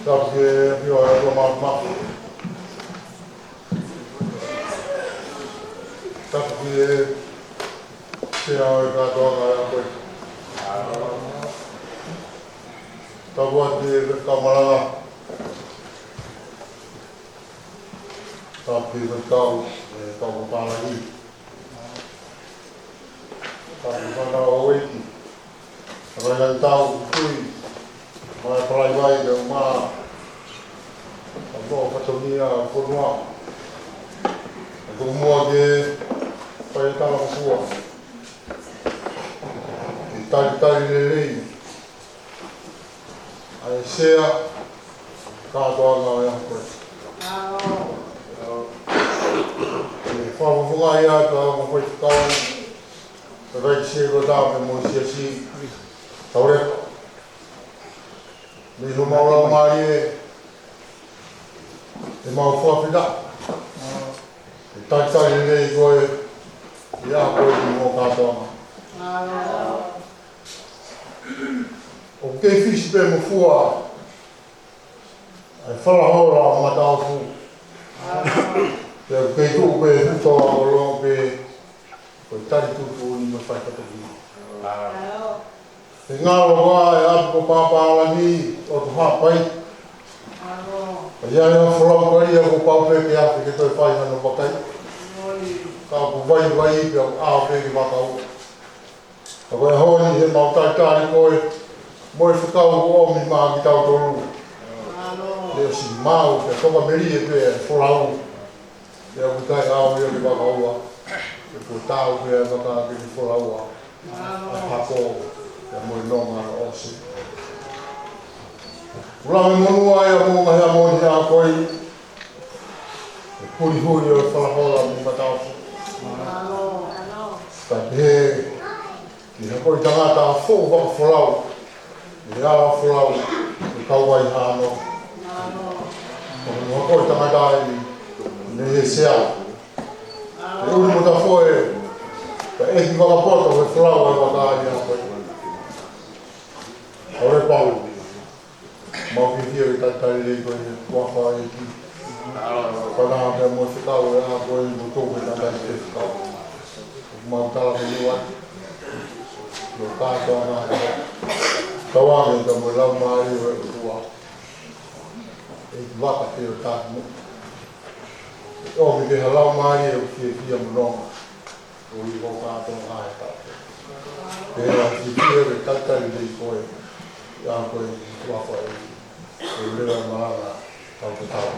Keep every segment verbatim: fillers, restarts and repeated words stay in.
Tapu ki he ʻEiki ʻo e ʻOtua Māfimafi. Tapu ki he Sea ʻo e kātoanga ʻa e ʻaho ko ē. Tapu atu ki he Faifekau Malanga. Tapu ki he Faifekau, e, Kau Papālangi. Tapu ki he fānau houʻeiki. Tapu ki he tau kui. Mo e Palaivai, mo e, mo e fatongia ʻo e fonua. Tuku muʻa ke fai e talangofua. Ke talitali lelei ʻa e Sea kātoanga ʻo e ʻaho ko ē. Ke fakafofongaʻi atu ʻa e ongo faifekau, Faifekau Sēkota pea mo e siasi. Tau lepa. Mei homau laumālie, ʻemau fakafetaʻi. Ke talitali lelei koe ʻi he ʻaho ko eni mo e kātoanga. ʻOku kei fisi pē mo fua ʻa e falahola ʻo Mataofu. Pea ʻoku kei tuʻu pē ʻi he toa ʻo Longo pē, ko e tali tuʻutuʻuni mo e fai fakatuʻi. He ngalo ʻa e ʻapi ko Papālangi ʻo Tuhaʻapai. ʻA ia ʻa e folau kalia kuo pau pē ke afe ke toe fai hano vakai. Ka ʻoku vaivai pea ʻoku ʻaʻau pē ke vakaua. Ka ko e ʻaho ni ʻemau talitali koe mo e fekau kuo ʻomi maʻa kitautolu. Leʻo siʻi maʻu pea toka melie pē ʻa e folau. Pea ʻoku ʻikai ʻaʻau ia ke vakaua. Pea kuo taau pē ʻa e vaka ke ne folaua ʻa e hako pea mo e nonga ʻosi. Kuo lave monū ʻa e ʻaho mo e ngaahi ʻaho ni he ʻaho ko eni. ʻE puli huli ʻo e falahola mei Mataofu. Ka pehē ki he hako ʻo e tangata ʻa e foʻu vaka folau, ʻi he ala folau ʻo e kauvai hano. Ko e hako ʻo e tangata eni, mei he Sea. ʻE uli mo tafoʻe, ka ʻe ʻi vaka poto he folau ʻa e vaka ʻi he ʻaho ko ē. ʻOle pau. Mau fiefia ke talitali lelei koe ʻi he huafa ʻo e ʻEiki. Fānau pea mo e fekau ʻa e ʻaho ko eni mo e tau ke talitali e fekau. Mau tala mo ni wai. ʻI he kātoanga ʻa e tauange pea mo e laumālie ʻo e ʻOtua. ʻEiki vaka pē ʻo tamu. ʻOmi ke ha laumālie ʻoku fiefia mo nonga. ʻOku ʻi he kātoanga ʻa e tau. Pea ʻoku fiefia ke talitali lelei koe ʻi he ʻaho ko eni ʻi he huafa ʻo e ʻEiki. Ke lea malanga, tau ke tau.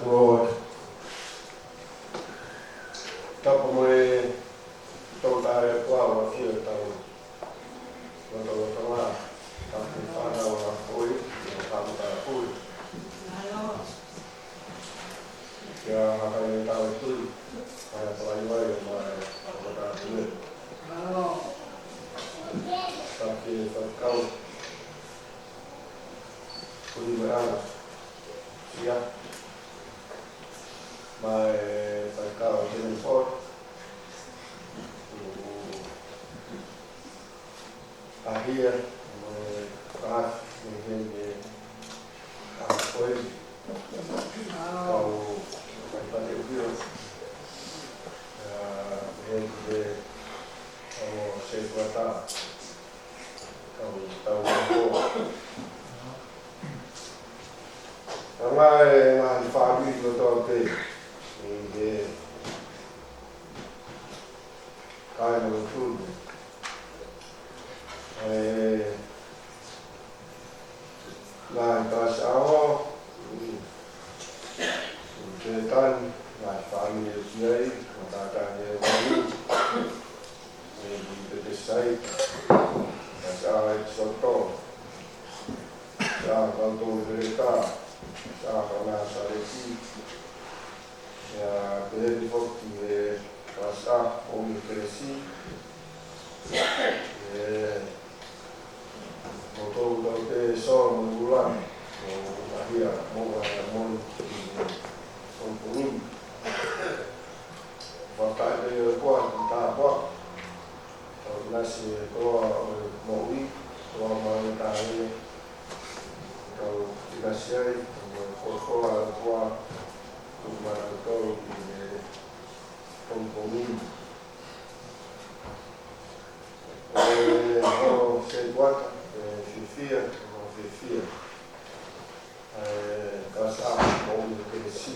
Lord. Tau Ko e tau tae kua ua fia tau. Ko tau tau la. Tau te whana ua koi. Ko tau tau koi. Kia haka i tau tui. Kai a palai vai o mai o kata tui. Tau ke whakau. Kuni mai ana. Ia. Mai whakau ke nei pot. Ahia, mo e pāti, mo e henge, a koe, kau, kai pate upio, a, henge, kau se kuata, kau tau ko. Anga e ngaahi fāmili kotoa pē, ʻi he kai mo tunu. E, ngaahi kalasi ʻaho, mm, ke tani, ngaahi fāmili e ki ai, matātā ke wani, e, i te te sai, kalasi ʻaho e soto, sa kau tō Hereka, sa kau nā Saleti, ia, pehē ni foki e kalasi ʻaho ʻo e kelesi. E, mo tō tau te so mo ula, mo ahia, mo ahia, mo i, mo i. Wata e kua, ta kua. Tau nasi e koa ʻo e moʻui, koa mai e taʻahine. Tau nasi ai, mo e koa, koa, koa, tuku mai e tau i e pongipongi. ʻO e, ʻo se kuata, e fiefia, ʻo fiefia. E, kalasi ʻaho ʻo e kelesi.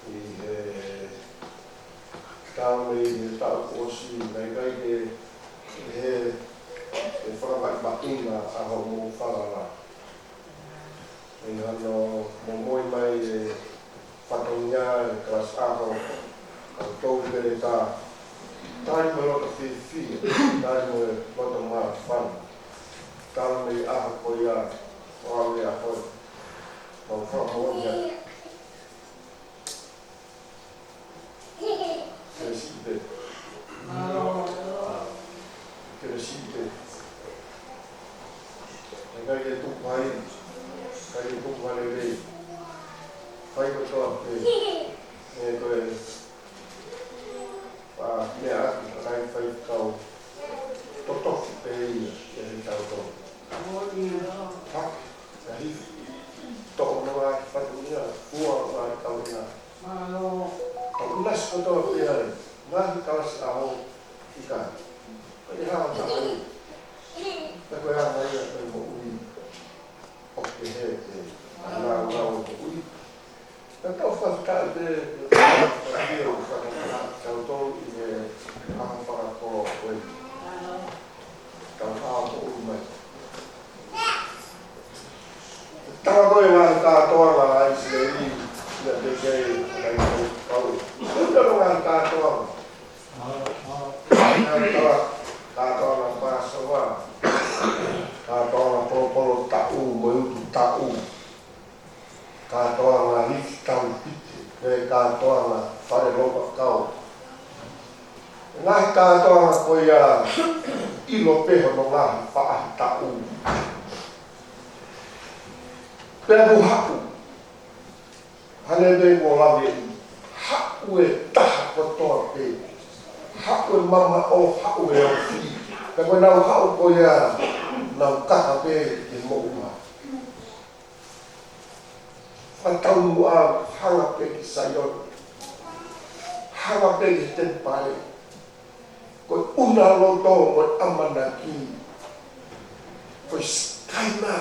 ʻI he taʻu mei he taʻu kuo ʻosi, naʻe ʻikai ke, he, he fakamaʻimaʻi ʻa hoʻomou falala. ʻI hano momoi mai e fatongia e kalasi ʻaho, ʻa e tau pele tā, tali mo e loto fiefia, tali mo e loto māfana, tali mo e ʻaho ko ia, ʻo ʻave ʻa koe, mau fakamoʻoni atu. Kelesi pē. Mālō. Kelesi pē. ʻIkai ke tuku ai, ʻikai ke tuku ai lelei. Fai kotoa pē. ʻE ko e pā meʻa ʻaki, ʻikai fai kau. Totofi pē ia, ʻe he tau tau. Hake, ka hifo. Toʻo noa e fatongia, ua noa e kaunga. Mālō. Tau nasi kotoa pē ai, ngaahi kalasi ʻaho ʻikai. Ko e hā o taha ia. Ka ko e anga ia ko e moʻui. ʻO ke he ke. Ana ua o moʻui. Ka tau fakataʻu pē, ke tau fakataʻu, fakataʻu, tau tau ʻi he ʻaho fakakolo ko ē. Tau hao moʻui mai. Tau ko e ngaahi kātoanga ʻa ʻIsileli, ia te kei, kai kau. Tau ngaahi kātoanga. Kātoanga, kātoanga Pāsova. Kātoanga polopolo taʻu, mo e utu taʻu. Kātoanga lifi taupite, pe kātoanga fale lopa kau. Ngaahi kātoanga ko ia ʻilo pē hono ngaahi faʻahitaʻu. Pea mo haʻu, hangē pē ko e lave ʻi, haʻu e taha kotoa pē. Haʻu e mamaʻo, haʻu e ofi. Pea ko ʻenau haʻu ko ia, nau kaka pē ke moʻua. Fakataunuʻu au, hanga pē ki Saione. Hanga pē ki he temipale. Ko e ʻuna loto mo e ʻamanaki. Ko e Sikaina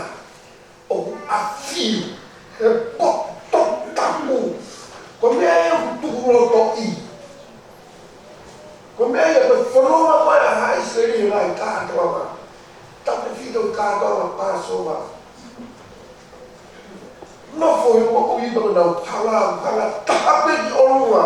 ʻoku ʻafio he poto tapu. Ko e meʻa ia ʻoku tuku loto ʻi. Ko e meʻa ia ko e fononga mai ʻa ʻIsileli he ngaahi kātoanga. Tautefito kātoanga Pāsova. Nofo he moʻui pea nau hanga, hanga taha pē ki ʻolunga.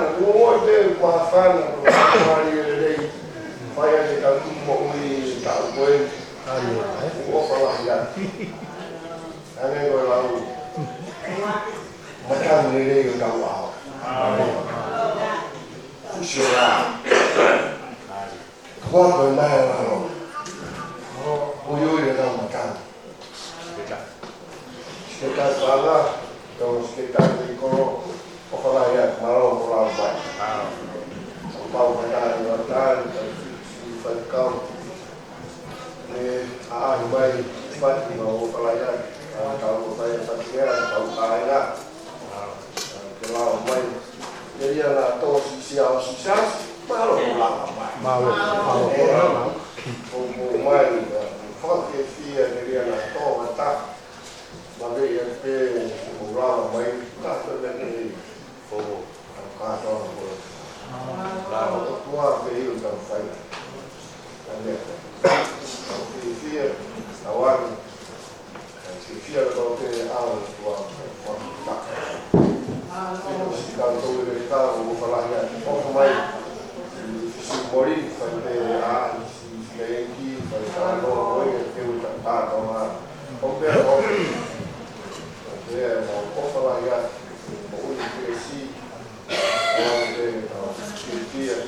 māfana, ʻoku ʻi ai pē māfana, ʻoku ʻi ai e lelei. Fai ai e kau tuʻu moʻui, taʻu ko ē. ʻOku ʻofa lahi atu. Hangē ko e lau. Matangi lelei ʻo tau ʻaho. Kusi ʻo la. Kua ko e mai ʻa lalo. Ui ui le tau matangi. Siketai Fanga, tau Siketai Teikolo, ʻofa lahi atu, mālō hoʻo lau mai. Pau matangi ʻo tau, tau fai kau. ʻE, ʻaʻahi mai, fai, ʻofa lahi atu, ʻa tau ko fai, fai kia, tau kāinga. Ke lau mai, ke ia na tō si, si au si sasi, mālō hoʻo lau mai. Mālō, mālō, mālō. Ko, ko mai, ʻa, fakafiefia ke lia na tō ma ta. Ma vei ʻa pē, ko lava mai, ka ko me ke i. Ko, ka tō ko. Ka ko tua ke i uta fai. Ka lea. Fiefia, awani. Fiefia ko te au tua, tua, tua. Sika tau le ka, o fala ia, o mai. Si mori, fai te a, si, si, ki, fai ta, no, o e, te u ta, ta, ta, ma. O pe, o pe, o fala ia, o ui, te, si, o te, o, fiefia.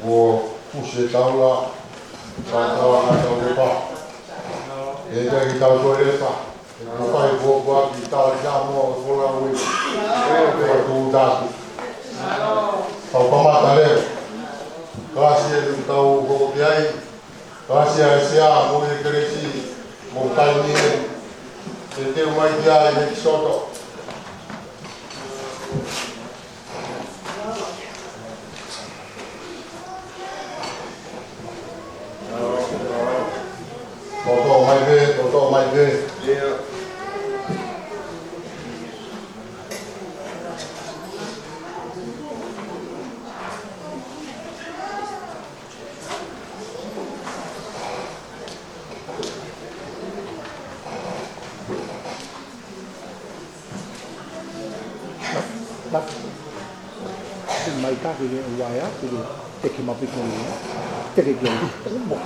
Kuo fusi e taula, ka tau ʻa tau lepa. ʻE ʻikai ke tau toe lepa. Ko fai ko kua ki tala ki a mo ko la ui. Ko tu taku. Tau kamata leva. Kalasi ʻe tau hoko ki ai. Kalasi ʻa e Sea mo e Kelesi mo taimi ʻe. Te teu mai ki ai he ki soto. Toto mai pē, toto mai pē. Mai taki ke uaea, ke teke mapiko ni, teke ke uaea.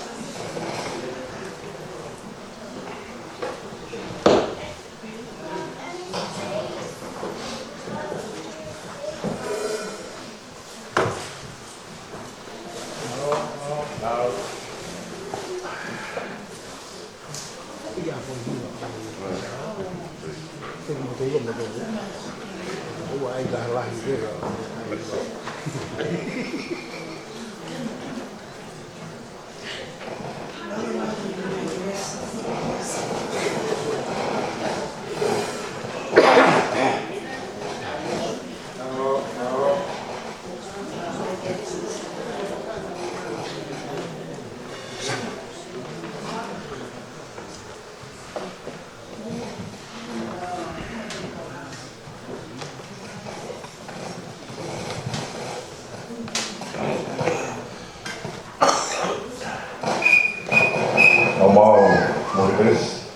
Mau moʻui Kelesi.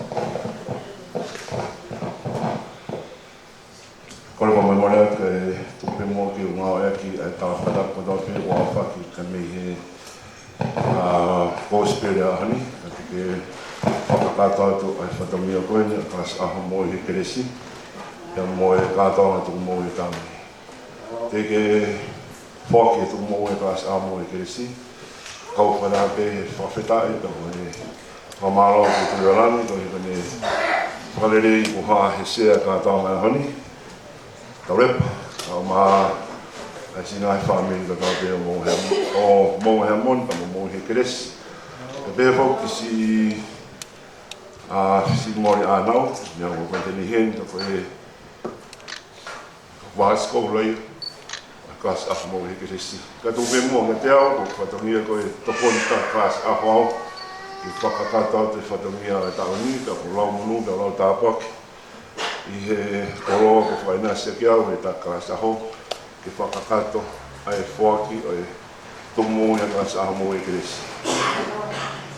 Kole ko e molemole atu ke tuku pē muʻa ke u ngāueʻaki ʻa e tala fakatapu kotoa pē ʻoku aofaki ki ai mei he, ʻa, kosipeli ʻo e ʻaho ni, kae tuku ke fakakakato atu ʻa e fatongia ko eni ʻa e Kalasi ʻAho Moʻui he Kelesi, pea mo e kātoanga tuku moʻui ʻa e taʻu ni. Te ke foaki e tuku moʻui ʻa e Kalasi ʻAho Moʻui he Kelesi, kau fakataha pē he fakafetaʻi, pea mo e fakamālō ki he Tuʻi ʻo Langi, koeʻuhi ko ʻene fakalelei kuo hā he Sea ʻa e kātoanga ʻo e ʻaho ni. Tau lepa, kae ʻumaʻā ʻa e siʻi ngaahi fāmili kotoa pē ʻo Moʻui he, ʻo Moʻui he Moʻoni, pea mo Moʻui he Kelesi. Pea pehē foki ki siʻi, ʻa, Fisimoli ʻAnau, meʻa ko Teni Heni, ka ko e Vasco Lai, ʻa e Kalasi ʻAho Moʻui he Kelesi. Kae tuku pē muʻa kiate au, ko e fatongia ko e tokoni ʻa e Kalasi ʻAho, ke fakakakato atu e fatongia ʻo e taʻu ni, pea ko e lau monū, pea lau tāpuaki ʻi he koloa kuo fakaʻinasi kiate au ʻe he Kalasi ʻAho, ke fakakakato ʻa e foaki ʻo e tuku moʻui ʻa e Kalasi ʻAho Moʻui he Kelesi.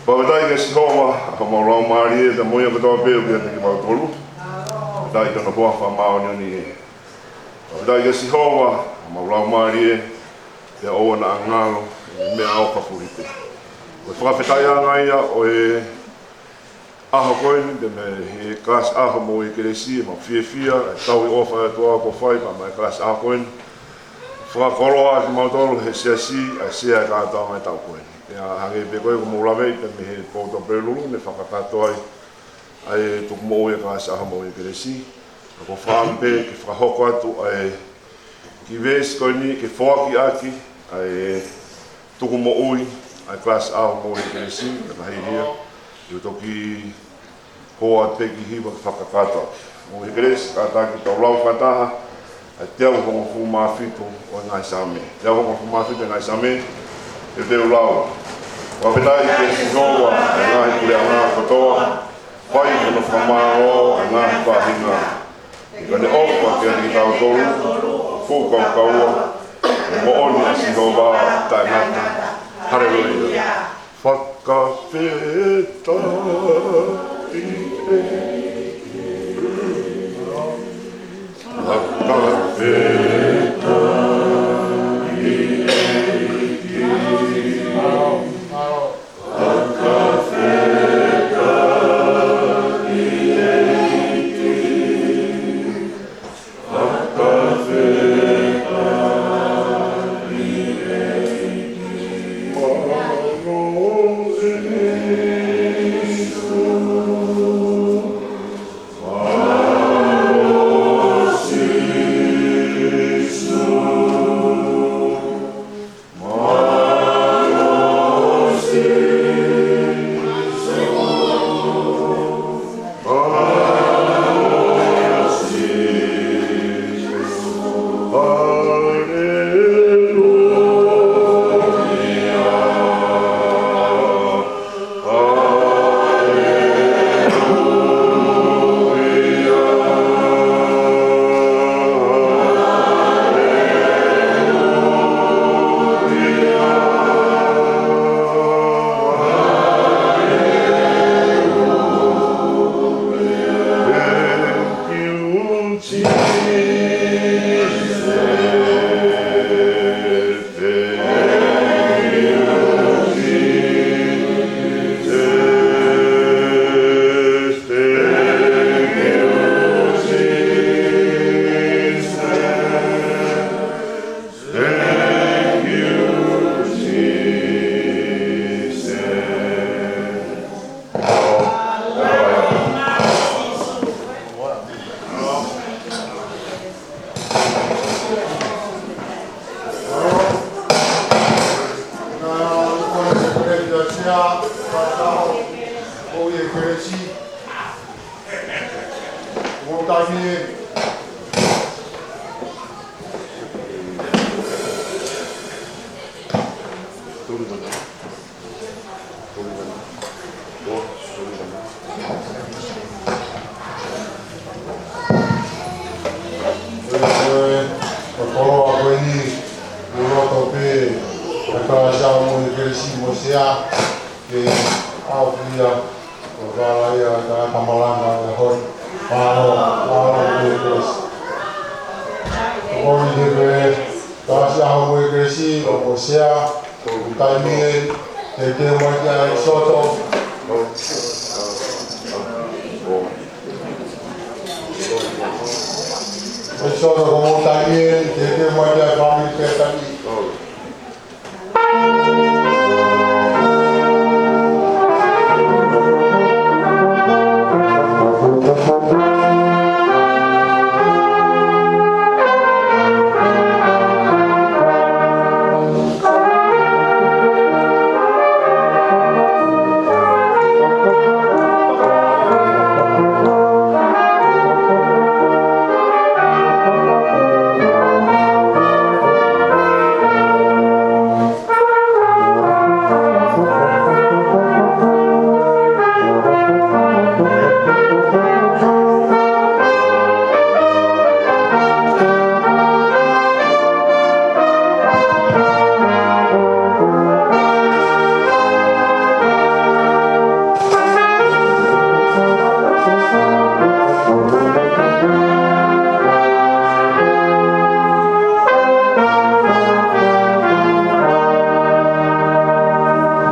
Fakafetaʻi kia Sihova, ʻa homau laumālie, pea mo ia kotoa pē ʻoku ʻiate kimautolu. Fakafetaʻi ki hono huafa māʻoniʻoni ē. Fakafetaʻi kia Sihova, ʻa homau laumālie, pea ʻoua naʻa ngalo ʻene meʻaʻofa foʻi pē. Ko e fakafetaʻiʻanga ia ʻo e ʻaho ko eni, pea mei he Kalasi ʻAho Moʻui he Kelesi, ʻoku mau fiefia, ʻa e tauhi ʻofa ʻa e ʻOtua kuo fai, pea mei he Kalasi ʻAho ko eni. Fakakoloa kimautolu he Siasi, ʻa e Sea ʻa e kātoanga ʻo e taʻu ko eni. Pea hangē pē ko ia kuo mou laveʻi, pea mei he poto pē lulu, ne fakakakato ai ʻa e tuku moʻui ʻa e Kalasi ʻAho Moʻui he Kelesi. Ka ʻoku ou fakaʻamu pē ke fakahoko atu ʻa e kiʻi veesi ko eni ke foaki ʻaki ʻa e tuku moʻui ʻa e Kalasi ʻAho Moʻui he Kelesi, ka hili ia, ʻe toki hoko atu pē ki he hiva ke fakakakato. Moʻui he Kelesi, kātaki tau lau fakataha ʻa e teau hongofulu mā fitu ʻo e ngaahi Saame. Teau hongofulu mā fitu ʻo e ngaahi Saame, ʻe teu lau. Fakafetaʻi kia Sihova ʻa e ngaahi puleʻanga kotoa, fai hono fakamālō ʻa e ngaahi faʻahinga. Ka ne ʻofa kiate kitautolu, ʻoku kaukaua, ʻoku moʻoni ʻa Sihova taʻengata. Haleluia. Fakafetaʻi. Fakafetaʻi. Taimi ē. Ko e koloa ko eni, ʻoku loto pē ʻa e Kalaisi ʻa Moʻui Kelesi mo Sea ke ʻaofia ʻo fala ia ka tamalanga ia hoi. Mālō, mālō Moʻui Kelesi. Ko eni pē Kalaisi ʻa Moʻui Kelesi mo Sea, ko e taimi ē, teuteu mai ki he ʻEkisoto. ʻEkisoto ko e taimi ē, teuteu mai ki he fāmili pē taimi.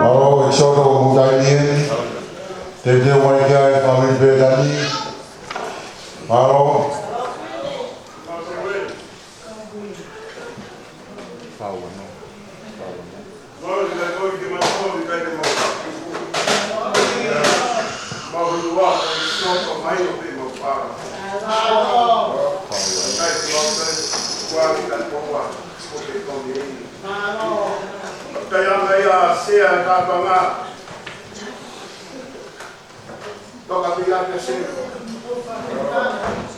Mālō, ʻEkisoto mo taimi ē. Teuteu mai ki he fāmili pē taimi. Mālō. Toka pē ia ke se.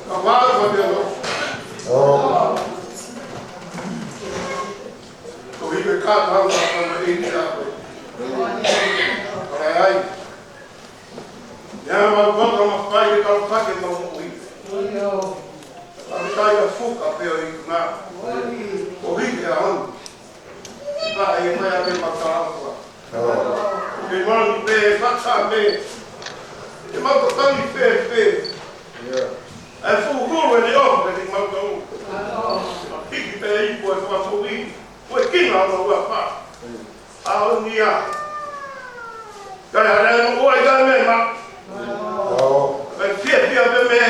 Ka vale ko te no. Ko i me ka tau ka tau ma i te ako. Ka ai. Ia ma ko ka ma fai ke tau fake ma mo i. Ka mi tai a fuka pe o i kuna. Ko i ke a on. Ka e mai a me ma ka a kua. Ke mani pē, fata pē. Ke mau ka tangi pē, pē. E fuhulu e ni o, e ni mau ka u. Hiki pē i ko e fua fui. Ko e kina o ua pa. A o ni a. Ka e hale mo ua i ka me ma. Ka e fia fia pē me.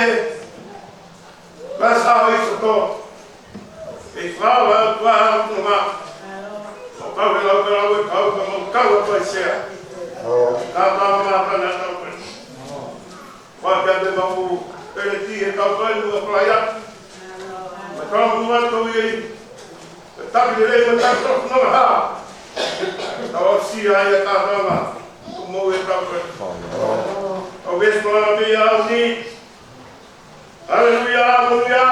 Ka sa o i soto. E fala ua atu ma. O kau e lau, kau e kau, kau e kau e kau e sea. Ka ka ma ka na kau e. Ua kia te mau pele ti e kau e ua kau e. Ma kau mua to i. E taki lelei ma taki to no ha. Tau si ai e ka ka ma. Mo e kau e. O vesu a me a ni. Haleluia, haleluia.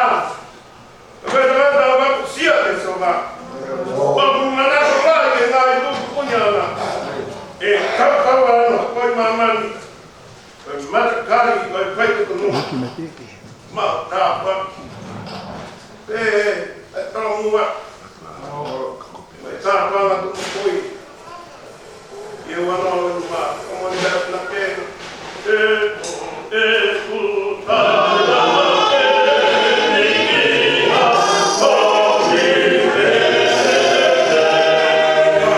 Ka me tangata ʻo makusia ke soma. Maku mana ko la ke ngai tu punya na. E kau kau ana ko i mamani. Ko i matakali ko i pai ko no. Ma ta pa. E, e tau mua. Mai tā panga tu koi. Ia wana o ma, o ma ni na ke. E, e, ku, ta, ta, ta, e, ni, ni, a, o, ni, e, e,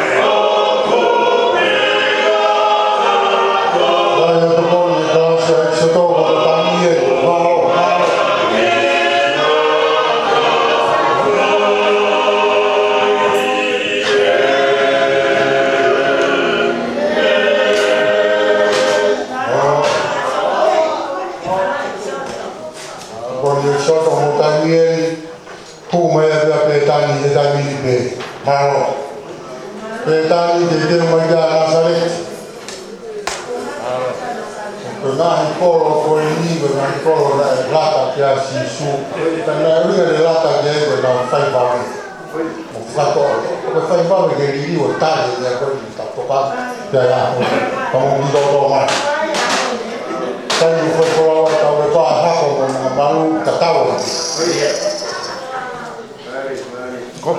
e, o, ku, ni, a, a, o. Vai a tokoni, gracias, se toma, Daniel, vamos. Ko e ʻEkisoto mo Tanieli, hū mai ʻa Pētani he taimi ni pē. Mālō. Pētani, teuteu mai kia Nāsaleti. Ko Ngaahi kolo ko eni, ko e ngaahi kolo naʻe lata ki ai ʻa Sīsū. Ka naʻe ui ʻene lata ki ai ko ʻenau fai vave. ʻO fakatoa, ko e fai vave ke liliu ʻo tali e meʻa ko eni, ka toka, pea ia, ka mo mi toto mai. Kai u fai kolo ʻa tau e pa hako mo ngā malu ka tau. Ko.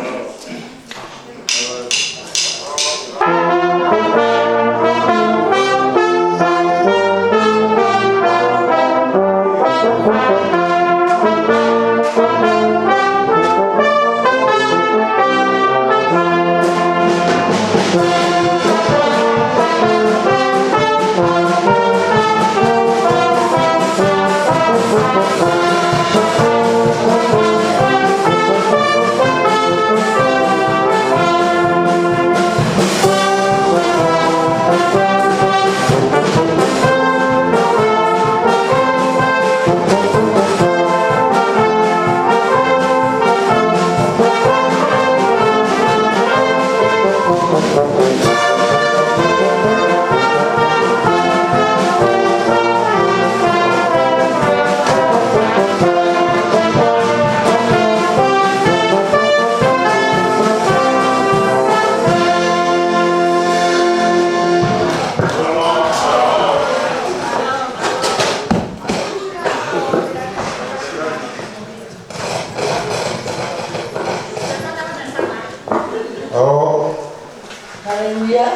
Haleluia.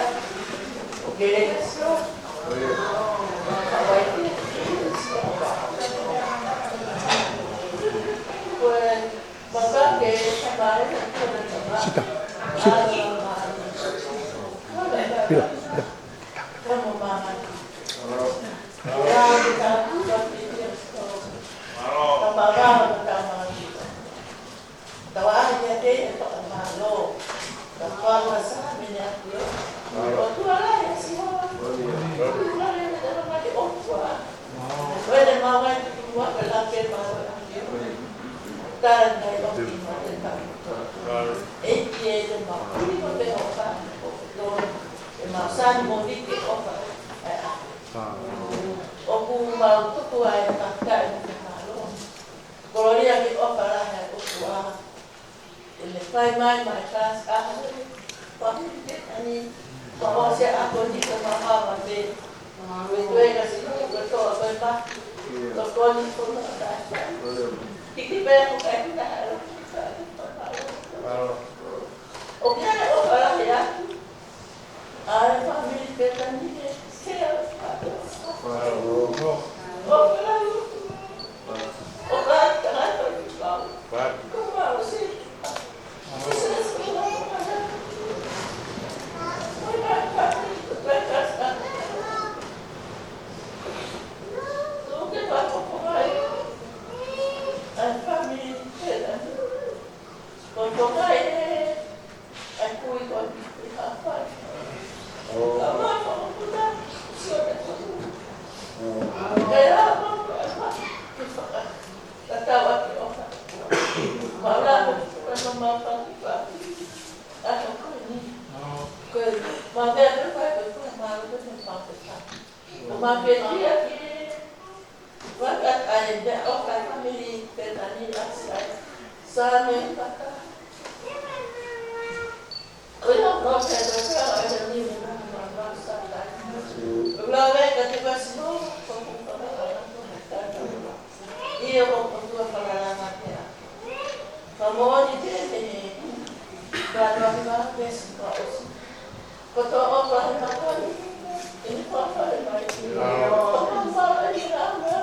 Sita. Sita. Pila, pila. Tau ʻaʻahi kiate ia ʻa e fakamālō. Ka fānau Sāme ne ʻaku ē. ʻOtua lahi ʻa Sihova. ʻOtua lahi ʻa Sihova ke ʻotua. Ko ʻene maʻu mai ki tuʻa ke la ke maʻu ʻaki ē. Tala nai ʻo ki ma te tau. ʻEiki ē te mau kuli mo te ʻofa. ʻO ke tō. E mau sani mo vike ʻofa. ʻE ʻa. ʻOku mau tuku ai ka kai mo te mālō. Kolōlia ki he ʻofa lahi ʻa e ʻOtua. ʻEne fai mai mai kasi ʻa e fāmili ke ani. Ko ʻosi ʻa ko ni ko mahava pē. Ko e tuʻu e kasi ko e toa ko e ma. Ko ko ni ko na ka. Hiki pē ko kai na. ʻO kia ʻofa lahi atu. ʻA e fāmili Pētani ke sea. ʻO ka tangata ki pau. Ko malosi. Ko e fāmili Pētani. Ko e pokai ē, ʻa e kui ko ē ʻi Hāpai. Ka mā ko ʻoku na, sio te ko ʻoku. Ka ia mā ko e mā, ke faka, ka tau ʻaki ʻofa. Mau la ko e mā mā paki paki. ʻA ko eni. Ko e mā mea ko e fai ko e fai mā ko e mā ko e fai. Ko mā ke tia ki. Waka ai, pea ʻoka e fāmili Pētani ʻa Sā-, Sāme Paka. ʻO ia, no te te te ai te ni me na ma ma sa ta. ʻO la ve ka te va si no, ko ko ka ka ka ka ka. Ia ko ko tua ka la la ma te a. Ka mo ni te te ne. Ka no ni va ve si ko o si. Kotoa ʻofa he māmani, ʻi he fafale mai. ʻIo. ʻOfa māmani ʻa Meʻa.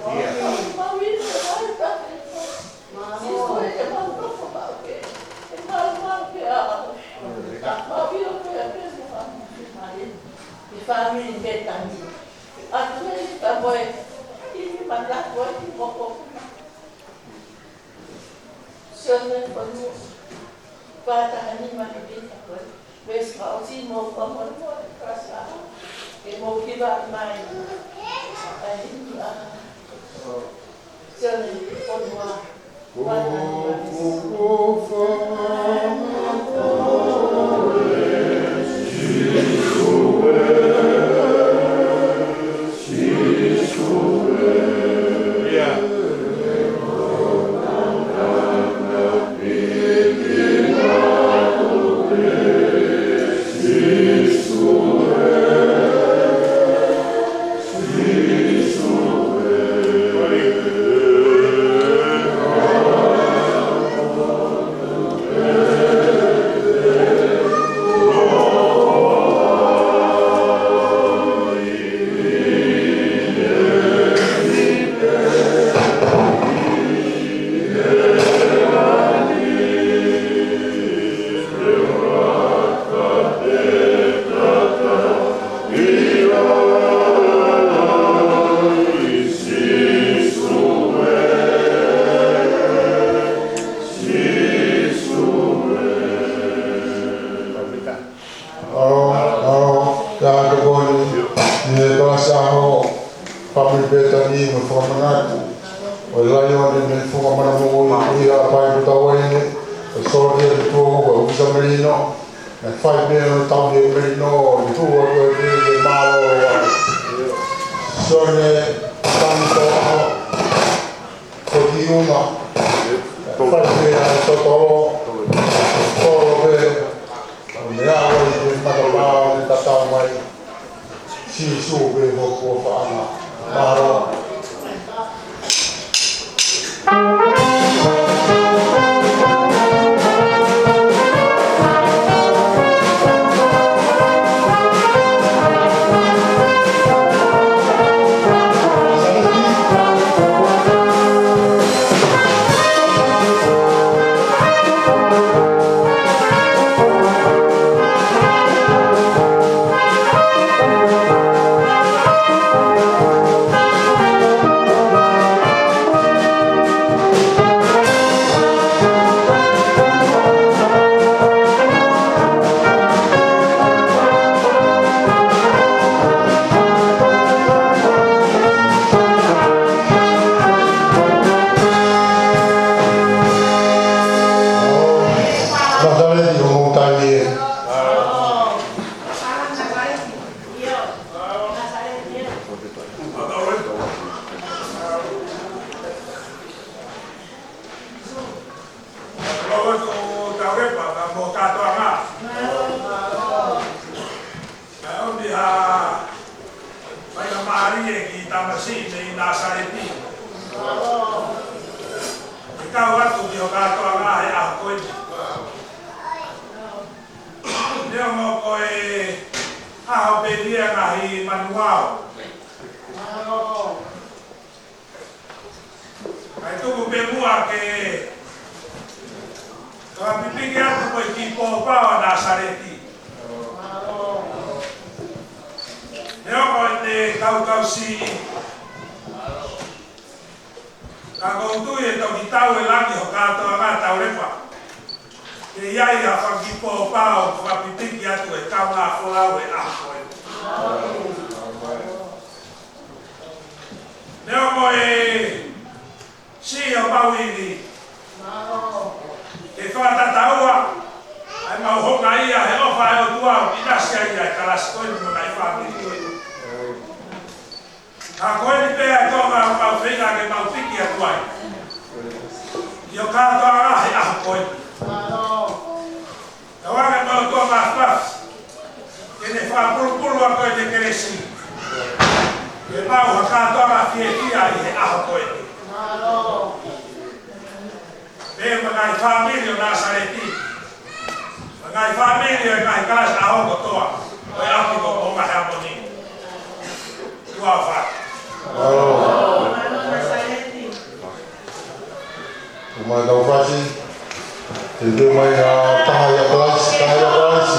ʻIo. ʻOfa māmani ʻa Meʻa. Sīsū ē, ʻe mau nofo maʻu pē. ʻE mau maʻu pē ʻa au. Mau ʻilo pē ʻa pē mo ha mai. ʻI he fāmili Pētani. ʻA tu ē ka moe. ʻI he mataku ʻa ki moko. Sione fonu. Pata hani mani pita koe. Pesi ma oti mo pa mo mo kasi a. Ke mo kiva mai. Ai ni a. Sione fonu a. Pata hani mani. Tani mo fakamanatu ʻo e laione mei he funga manamoʻui, ʻi he ʻapi ʻo Tauaine, ʻo Sōtia Tuʻi, ʻo Usa Melino, naʻe fai pē ʻa e tau ʻi he melino, ʻi he tuʻu ʻo e pē ke mālōlō ai. Sione Tani Toʻaho, ko Tiuma, naʻe fai pē ʻa e totolo, totolo pē, ʻo ne aʻu ai ki he matapā ʻo ne tatau mai. Sīsū pē hoku ʻofaʻanga. Mālō. Nāsaleti ʻoku mou taimi ē. Loloto taurepa ka mo kātoanga. Ka ʻomi ha faingamālie ki tamasiʻi mei Nāsaleti. Ke kau atu ki ho kātoanga he ʻaho ko eni. Neongo ko e ʻaho pē ʻi he ngaahi manuao. Kae tuku pē muʻa ke fakapipiki atu ko e kiʻi pōpao ʻa Nāsaleti. Neongo ʻene kaukau siʻi, ka ʻoku ou tui ʻe toki tau e langi ho kātoanga taurepa ke ʻi ai ha fanga kiʻi pōpao fakapipiki atu e kaungā folau e ʻaho ko eni. Neongo e siʻi ʻo mau ivi, ke fakatataua ʻa e mau houngaʻia he ʻofa ʻa e ʻOtua ʻoku ʻinasi ai ʻa e kalasi ko eni mo e ngaahi fāmili ko eni. Ka ko eni pē ʻa e toʻonga ʻoku mau feinga ke mau piki atu ai. ʻI ho kātoanga he ʻaho ko eni. Tauange mo e ʻOtua Māfimafi ke ne fakapulupulu ʻa koe ʻi he kelesi. Ke mau ha kātoanga fiefia ʻi he ʻaho ko eni. Pea mo e ngaahi fāmili ʻo Nāsaleti. Mo e ngaahi fāmili ʻo e ngaahi kalasi ʻaho kotoa ʻo e ʻapi ko Moʻunga Heamoni. Tuʻa ʻofa atu. Uma tau fasi. Te te mai ʻa Taha ʻia Kalaisi, Taha ʻia Kalaisi.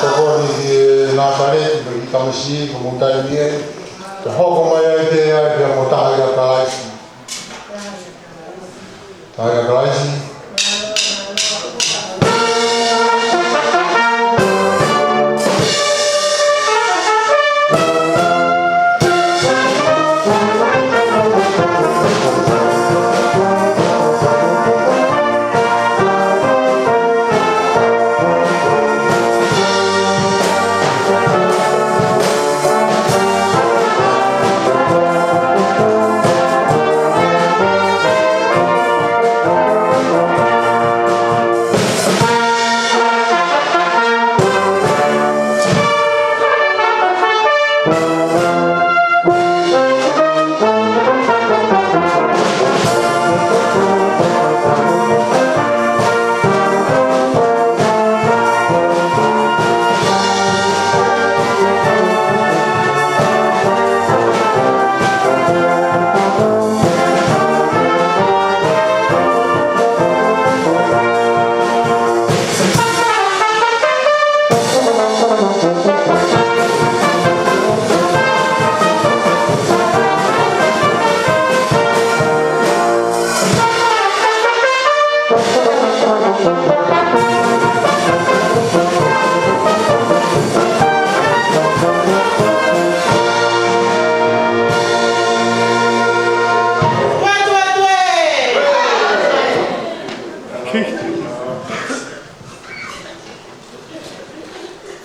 Tokoni ki he Nāsaleti, mo e kiʻi tamasiʻi, ko e mou taimi ē. Ka hoko mai ai te ai, pea mo Taha ʻia Kalaisi. Taha ʻia Kalaisi.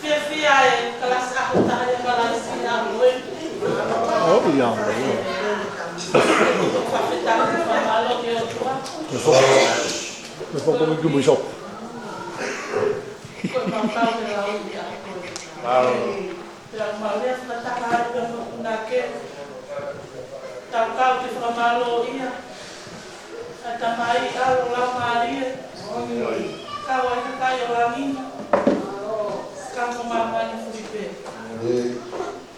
Fiefia e kalasi ʻaho taha ʻia Kalaisi ʻaho ni. ʻOi, ʻio, ʻio. Fakafetaʻi, fakamālō ki he ʻOtua. Ko e fakamoʻui ki Bishop. Ko e mau kau ke lau ia. Pea mau lea fakataha ai pea mo e punake. Tau kau ke fakamālō ia. ʻA e Tamai, ʻAlo, Laumālie. Kau ai kakai ʻo langi na. Kau mo māmani fuli pē.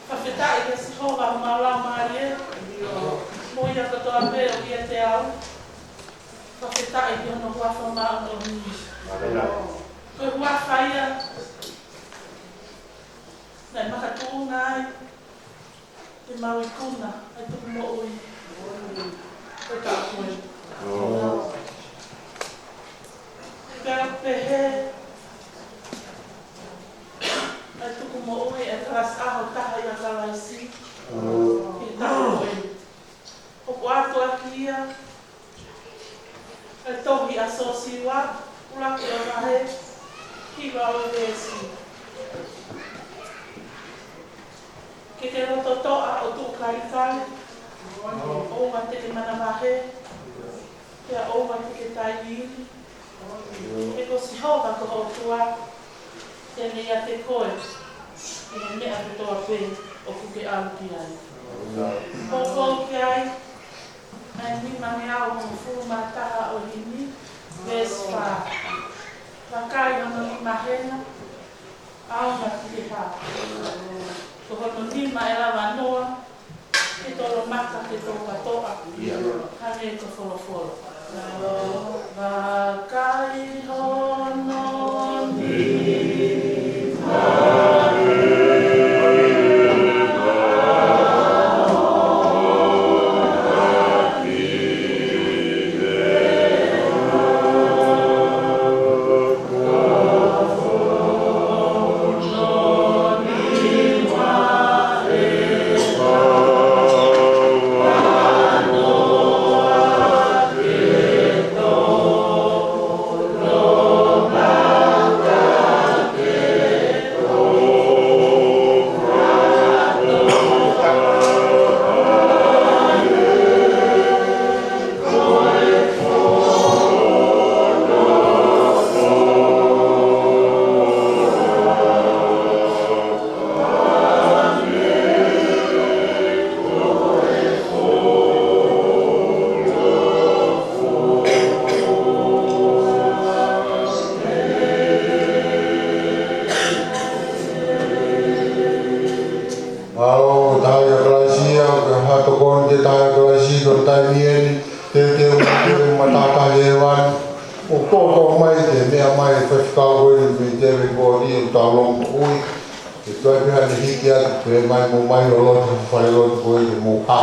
Fakafetaʻi kia Sihova, homau laumālie. Mo ia kotoa pē ʻoku ʻiate au. Fakafetaʻi ki hono huafa māʻoniʻoni. Ko e huafa ia naʻe makatuʻunga ai ke mau ikuna ʻa e tukumoʻui ʻo e kakai. Pea pehē ʻa e tukumoʻui ʻa e kalasi ʻaho taha ʻia Kalaisi ʻi he taʻu ko eni. ʻOku ʻoatu ʻaki ia ʻa e tohi ʻa Siosiua, ʻuluaki ʻo e vahe, hiva ʻo e veesi. Ke ke loto toʻa ʻo tuʻu kalikali, ʻoua te ke manavahē, pea ʻoua te ke tailiili. He ko Sihova ko ho ʻOtua, te ne ʻiate koe ʻi he meʻa kotoa pē ʻoku ke ʻalu ki ai. Hoko ki ai, ʻa e nimangeau hongofulu mā taha ʻo e himi, veesi fā. Vakai hono nima hena, ʻaonga ki he hā. Ko hono nima ʻe lava noa ke tolomaka ke tōkatoʻa. Hangē ko e folofola. Vakai hono nima Mālō, taha ʻia Kalaisi ia, ka ha tokoni ke taha ʻia Kalaisi, ko e taimi eni, teuteu, teuteu, matātahi e vani. ʻO tōtō mai, ke meʻa mai, faifekau ko eni, mei te me kō ni, ʻo tau longo ui. Ke tuai pē ha ne hiki atu, pē mai mo mai ʻo lotu, fale lotu ko eni, mo ha.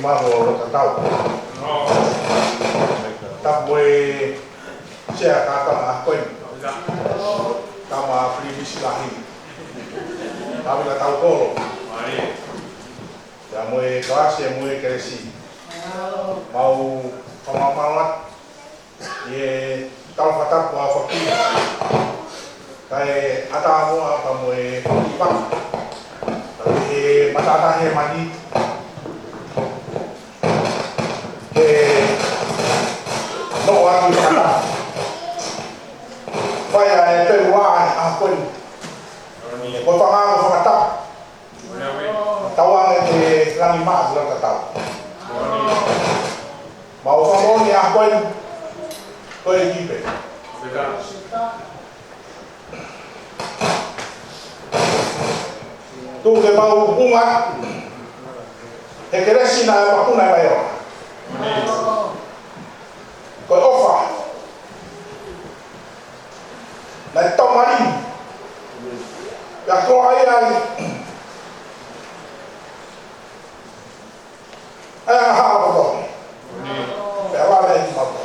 Mālō Lototatau. Tapu mo e sea kātoanga ko eni. Tama Pilinisi Lahi. Tama kātoa kolo. Pea mo e kalasi mo e kelesi. Mau fakamālō atu ʻi he tau fakatapu ʻa e faki. Kae ʻatā muʻa pea mo e faki. Pea ʻi he matātahi ʻa e mani. Ke noʻo atu ʻi he kata. Fai ʻa e pelu ʻa e ʻaho ko eni. Ko e fanga ko e fakatapu. Tauange ke langi maʻa ki Lototatau. Mau fakamoʻoni ʻa e ʻaho ko eni. Ko e kipe. Tuku ke mau ʻunga he kelesi naʻe makuna mai ʻo. Ko e ʻofa. Naʻe tau mali. Pea ko ai ai. ʻA e ʻaho ko eni. Pea vale ai ki mapo.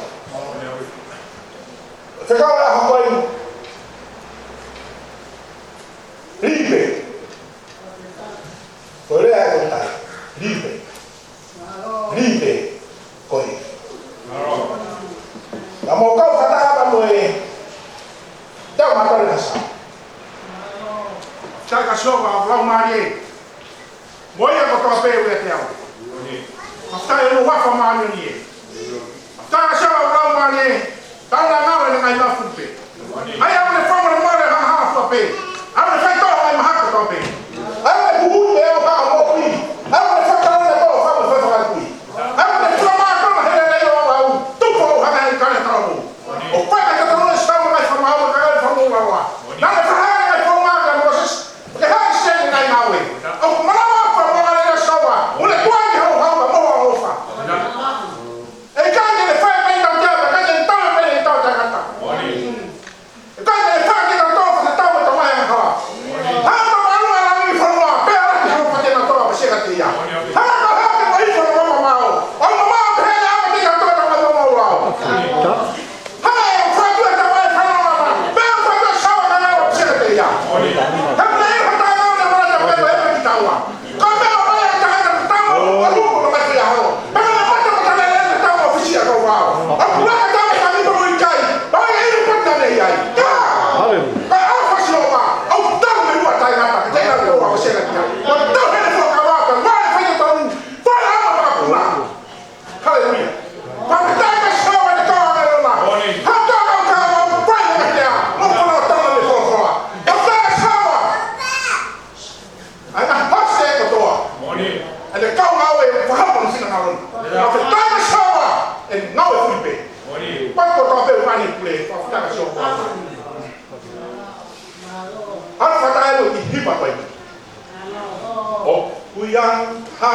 Fekau ʻa e ʻaho ko eni. Lipe. Ko e lea ko eni. Lipe. Lipe. Ko eni. Ka mau kau fakataha mo e tau matali nasa. Tau ka sio ka lau mālie. Mo ia kotoa pē ʻoku ʻiate au. Fakafetaʻi ʻi hono huafa māʻoniʻoni ē. Fakafetaʻi ʻa e ʻOtua ʻoku lau mālie. Tau na ngalo ʻene ngaahi mafu pē. ʻAi ʻa e fanga na mare ha ha fua pē. ʻA e faitoʻo ʻa e maha kotoa pē. ʻA e huhu pē ʻo ha moʻui. ʻA e fakatau na tō fanga fai fakatui. ʻA e fua mā kona hele nei ʻo au. Tupu ʻo hanga ʻe kane tau. ʻO fai ka tau na sitau mai fanga au ka e fanga ulawa. Na le fanga ai fanga ka Moses. Ke haʻi sene nai nawe. ʻOku malava ʻa e fakamoʻoni ʻa e ʻOtua. ʻUne kuangi hau hau ka moa ʻofa. ʻE ʻikai ke ne fai mai tau te ava, ʻikai ke ne tau mai tau tangata. ʻIkai ke ne fai ke na tau fai tau mai tau mai anga hala. Hanga ʻo malu ʻa langi fonua, pea la ki hau fate na tau fai seka te ia. Hanga ʻo hake mo hifo na mama mao. ʻO mama mao pehē na ava te na tau tau mai mama mao. Hanga ʻo fai tua tau mai fana mama. Pea fai tua sawa na ava seka te ia. Hanga ʻo hata na ava na mara na pea eva ki taua. Ka mea ʻo mai ʻa e tangata tama, ʻo luku ʻo mai ki ʻaho. Pea ka mata mata lele ʻa e tama ʻo fisi ʻa kau vao. ʻA kula ka tama ka nipa mo ikai. Pea ka iru pata na mei ai. Ka! Haleluia. Ka ʻa fasi ʻo ma, ʻo tau me ua tae ngata, ka tena ko ʻa sena kia. ʻO tau hene fo ka vaka, vale fai tonu, vale ama ma kula. Haleluia. Pea ka tae ka sawa ni ka ʻa e lona. Hata ka ka ma, pai na kia, mo kona tama le fo koa. Ka tae ka sawa. ʻA e ngaahi hase kotoa. Moʻoni. ʻA e kau ngāue ʻoku fakahā mo e sina ngāue. ʻA e taimi sawa ʻe ngāue fuli pē. Moʻoni. Pea ko e tau pē mani pule, pea fakahā sio kua. ʻA e fakatātā ʻe ʻi hipa pai. ʻOku ʻi ai ha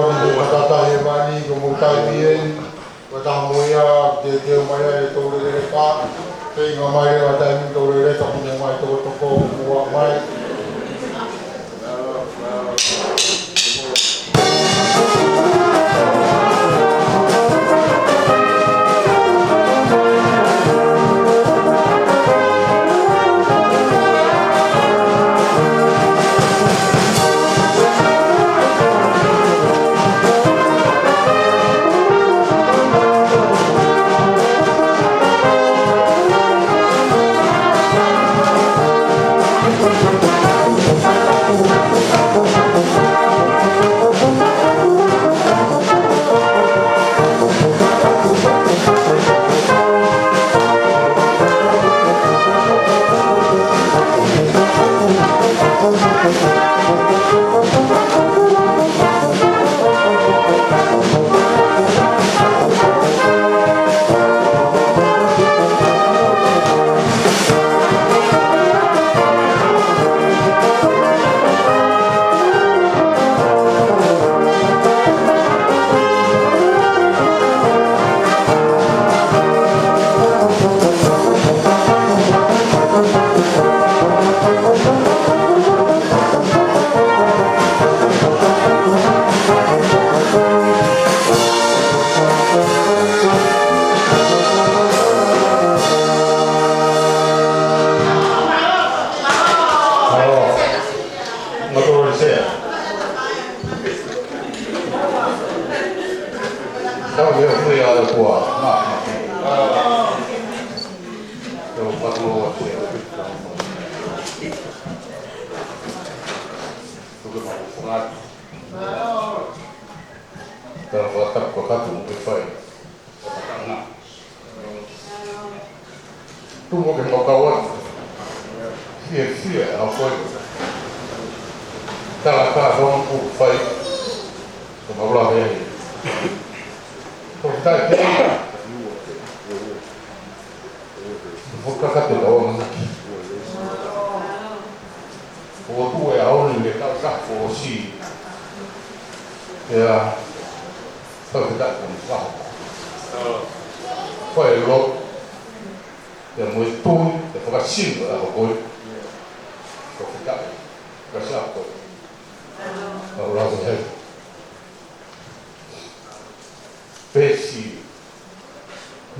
Ko e taimi ʻeni, ko e taimi ʻeni, ko e taha mo ia, te te mai ai e tau lele ka, te inga mai e taimi tau lele ka, ko e mai tokotoko, ko e mai. Tala fakatapu ko katu mo ke fai. Tumo ke mau kau atu. Fie, fie, au koe. Tala ka kau mo ke fai. Ko mau la hei. Ko tai ke. Ko kaka te lau anganaki. Ko tu e aoni le kau ka ko si. Ia, kau te ka ko ni ka. Ko e lo. Ia mo e tui, ia fakasino, ia ko koi. Ko te ka. Ka sa ko. Ka ula ko hei. Pesi.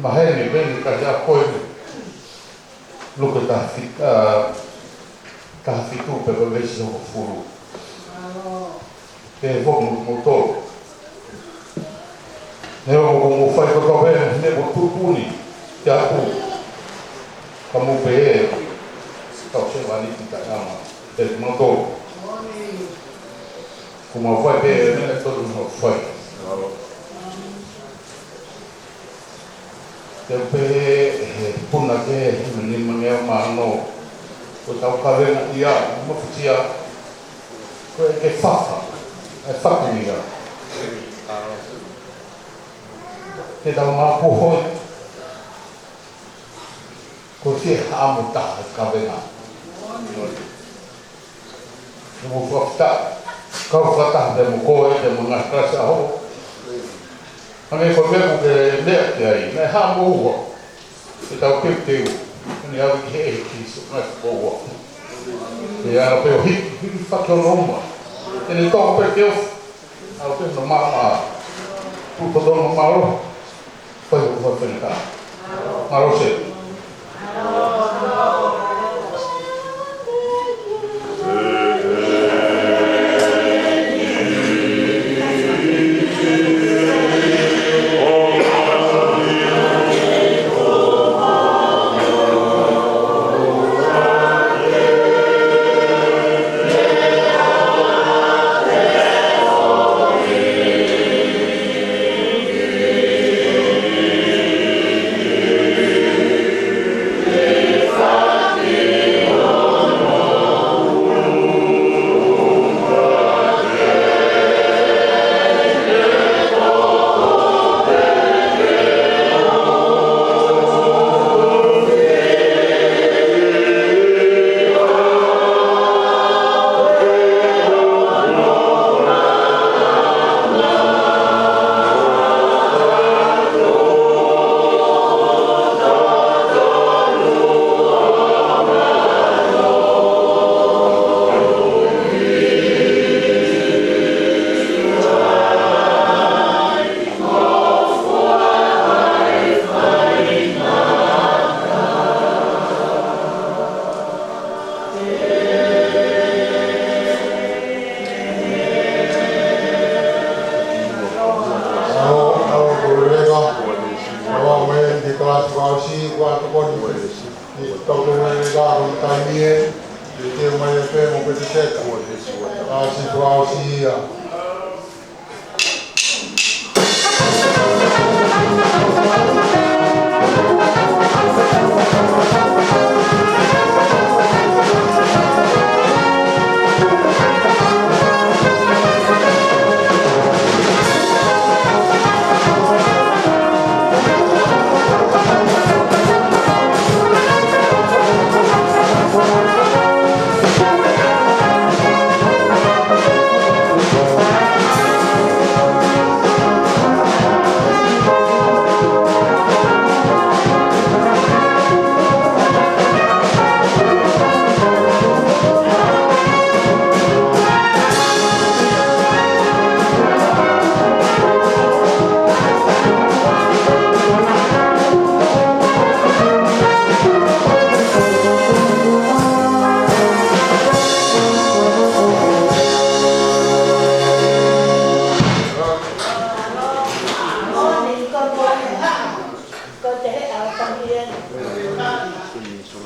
Maheni, peni, ka ia ko e. Luke taha fit-, ā, taha fitu pē ko e veesi hongofulu. Ke foki mo, mo tō. Ne o mo, mo fai ko tō pē, ne mo tupuni, te aku. Ka mo pē, ka o se vani ki ta ama, te mo tō. Ko mau fai pē, ne tō mo fai. Te u pehē he puna ke he mani mangea mano. Ko tau kavenga ia, mafutia. Ko e ke fafa, e faku ia. Te tau mapu hoi. Ko fie hamu taha kavenga. Te mo fakafita, kau fakataha te mo koe, te mo ngaahi kalasi ʻaho. Hangē ko e meʻa ko ke meʻa ki ai, meʻa hamu ua. Te tau keu teu, ni au ki he e ki so ngaahi ko ua. Te ana pe o hiki, hiki fatu no uma. Te ne toko pe keu, au pe no mama, tu koto no malo. Fai ko fai fai ka. Malo se.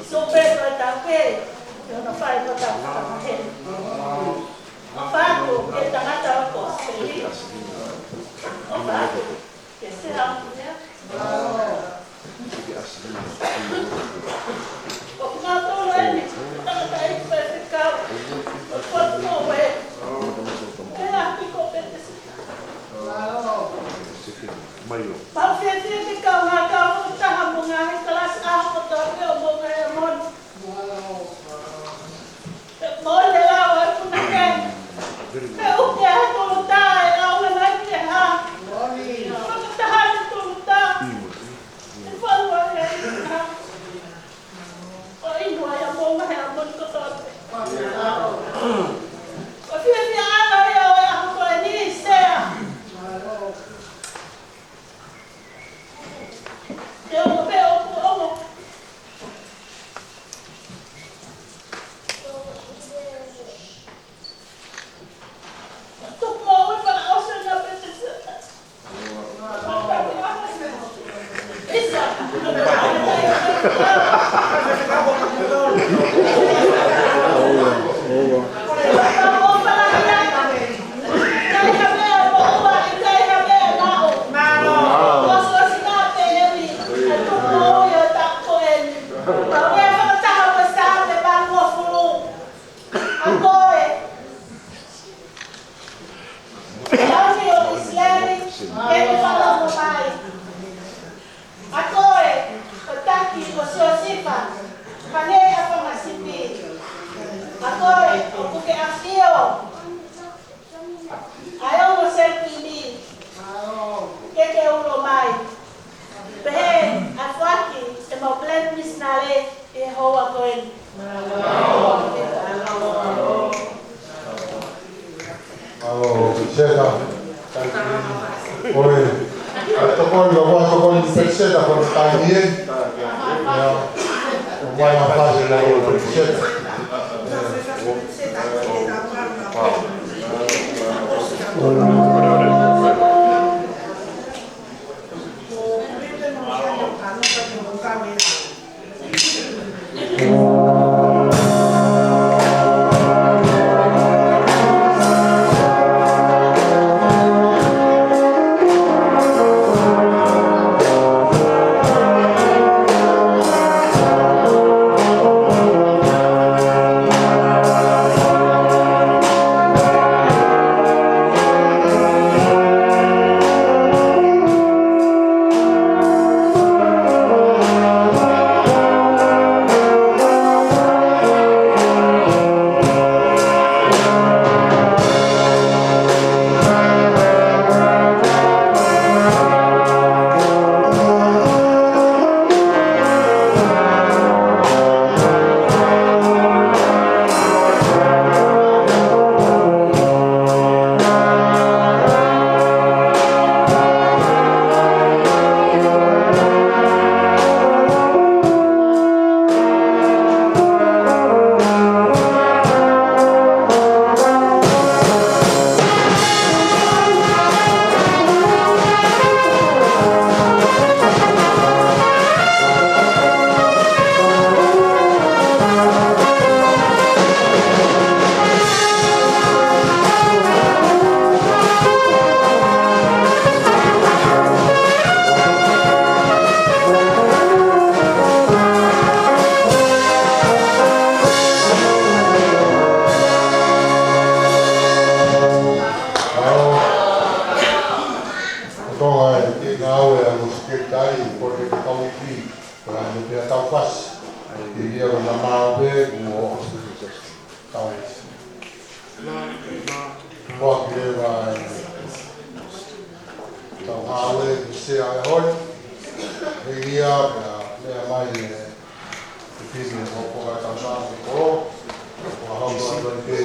Sō pē ko e tau pē, ʻi hono fai ko e tau fakamaheni. ʻOfa atu ki he tangata ʻo Kosipeli. ʻOfa atu ki he sea. ʻOku nau tō eni, tangata i pē fekau. ʻOku atu mo e. Pea piko pē te si. Mau fiefia ke kau ngā kau taha mo ngā he kalasi ʻaho kotoa pē ʻo Moʻunga Heamoni. He moʻoni e lau ʻa e punake. He ʻuke ʻa e tolotā ʻe ʻaonga nai ki he hā. Fakataha ʻa e tolotā. He falu ʻa e hā. ʻO inu ai ʻa Moʻunga Heamoni kotoa pē. ʻOku fiefia ʻaupito ʻi he ʻaho ko eni, sea. Te u pehē ʻoku ongo. Tuku moʻui fakaʻosi ʻa e pētese. ʻA koe, ʻAlamio ʻo ʻIsileli, ke ke fanongo mai. ʻA koe, ko e taki ʻo Siosifa, hangē ha fanga sipi. ʻA koe, ʻoku ke ʻafio ʻa e ongo selekini, ke ke ulo mai. Pehē ʻa e foaki ʻemau puleni misinale ʻi he houa ko eni. Mālō, Seta. ʻOi, ʻa e tokoni, ʻa e tokoni Seta ko e taimi ē. ʻIo, ʻo mai ʻa Fasi ʻa e Seta. Ko e ngāue ʻa e Sekelitali, ko e kau iiki, ko e ʻai pē ʻa e tau fasi. ʻI he ʻaho ni ʻoku mau pē, mo tau. Ko e kiʻi leva ʻa e tau ngāue, ʻi he sea ʻa e hoi. ʻE ia, pea meʻa mai ʻe Pipini mo Poka tau sāme ko. Ko e hau sāme pē.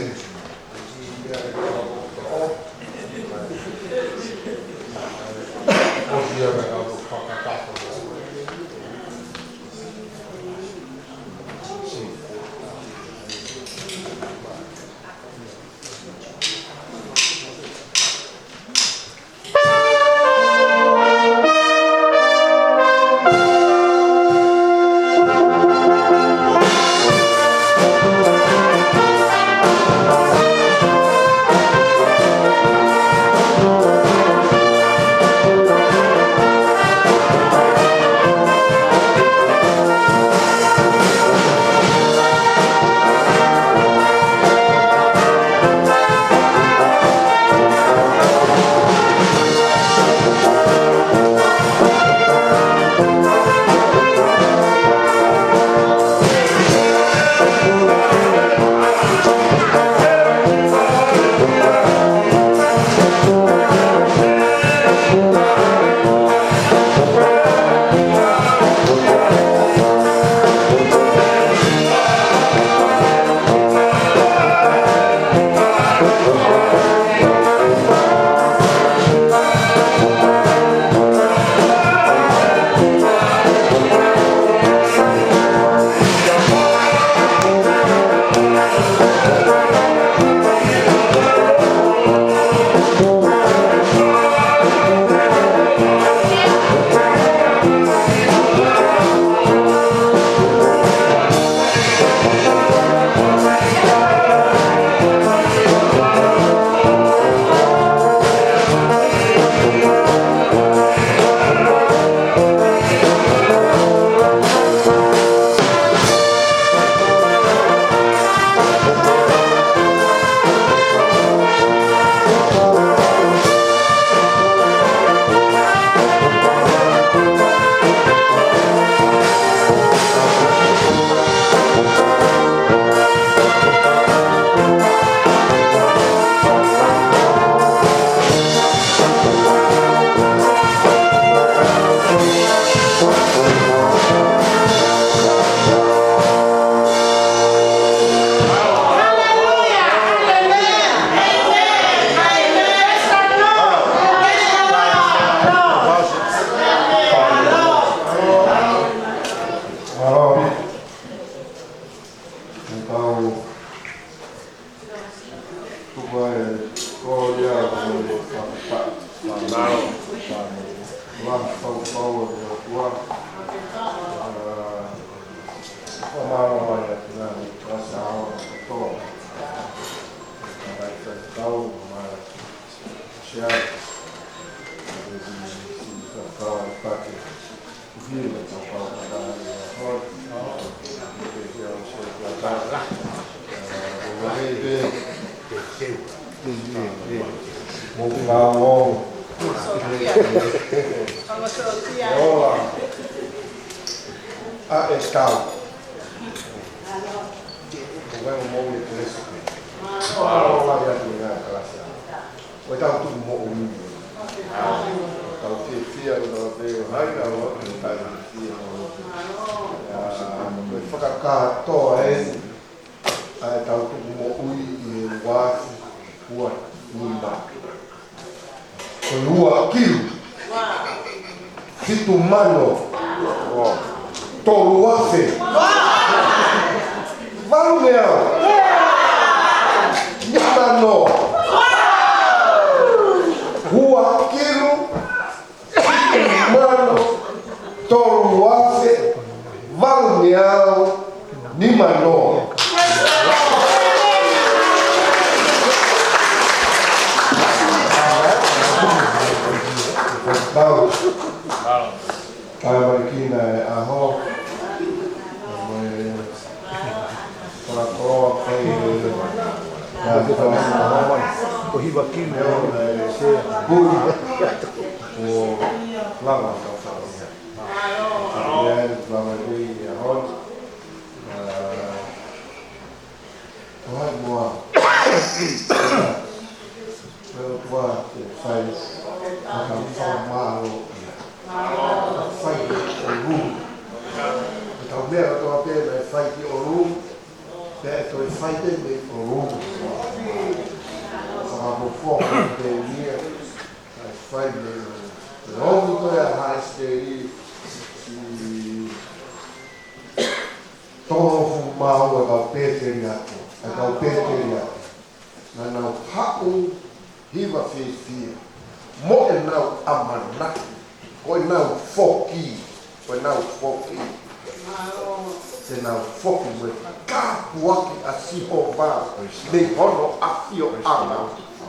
Fāmili. Lahi fau fau ʻa e ʻOtua. ʻA, ʻo mālō mai ʻa e ngaahi kalasi ʻa e ʻOtua. ʻA e faifekau, ma share. ʻA e si, si, si, kau pake. Ko e tau tuku moʻui. Tau fiefia, tau fiefia, tau fiefia. Ko e fakakātoa eni ʻa e tau tuku moʻui ʻi he uaafe ua nima. Ko e ua kilu. Fitu mano. Tolu afe. Valu ngeau. Nima noa. Ua kilu. Fitu mano. Tolu afe. Valu ngeau. Nima noa. Tau. Tau mai ki he ʻaho. Mo e fakakoloa kai e ʻaho. Ko hiva ki he ʻaho. Ko lava tau fakakoloa. Ia, tau mai ki he ʻaho. ʻA, ko hai moa. Ko e ʻOtua te fai ʻa e fakamālō ia. Fai ki ʻolunga. Ko e tau meʻa kotoa pē naʻe fai ki ʻolunga, pea ʻe toe fai pē mei ʻolunga. Fakafofonga pē ia, naʻe fai mei ʻolunga. Ko e ʻomi ko e ʻa Haʻa ʻEsiteli ʻi Tongofulu mā ua ʻa e kau pēteliake, ʻa e kau pēteliake. Naʻa nau haʻu hiva fiefia, mo ʻenau ʻamanaki, ko ʻenau foki, ko ʻenau foki. Te nau foki mo e tāpuaki ʻa Sihova, mei hono ʻafioʻanga.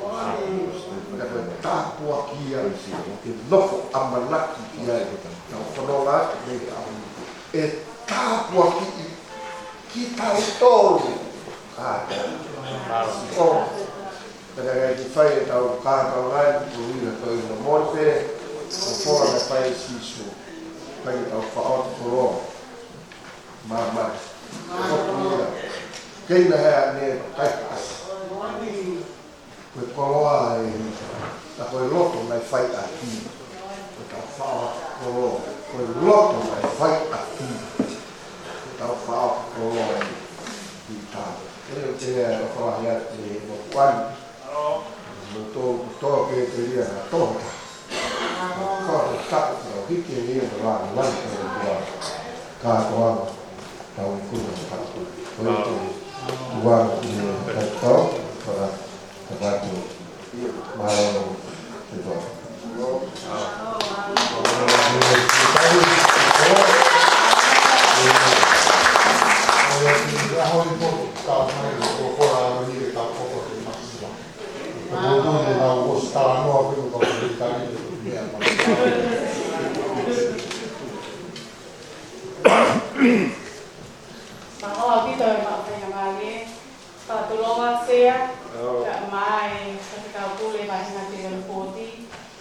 Ka ko e tāpuaki ia, ke nofo ʻamanaki ki ai, tau fononga atu mei he ʻaho ni. ʻE tāpuakiʻi kitautolu. Kātaki. ʻO, pea ka ke fai ʻetau kātoanga, ko e ʻuhinga ko e ʻuhinga moʻoni pē, ko e folofola naʻe fai ʻe Sīsū. Fai ʻetau faʻo koloa. Māmani. Ko ia. Kei na hea ne kai asi. Ko e koloa ē, ka ko e loto naʻe fai ʻaki. Ko e tau faʻo koloa. Ko e loto naʻe fai ʻaki. Ko e tau faʻo koloa ē. ʻI tā. Ko e te ea ka falahi atu ʻe he motuʻa ni. Mo tō, tō ke te lia na tō. Ka ko e tapu ka hiki e lia na la, la ka e tua. Kātoa. Tau i kuna na tapu. Ko e te ua ki he tapu. Para. Tapu. Mālō. Te tua. Mālō ʻaupito e maʻu faingamālie. Fakatulonga Sea, kae ʻumaʻā e Faifekau Pule Vahenga Te Leopold,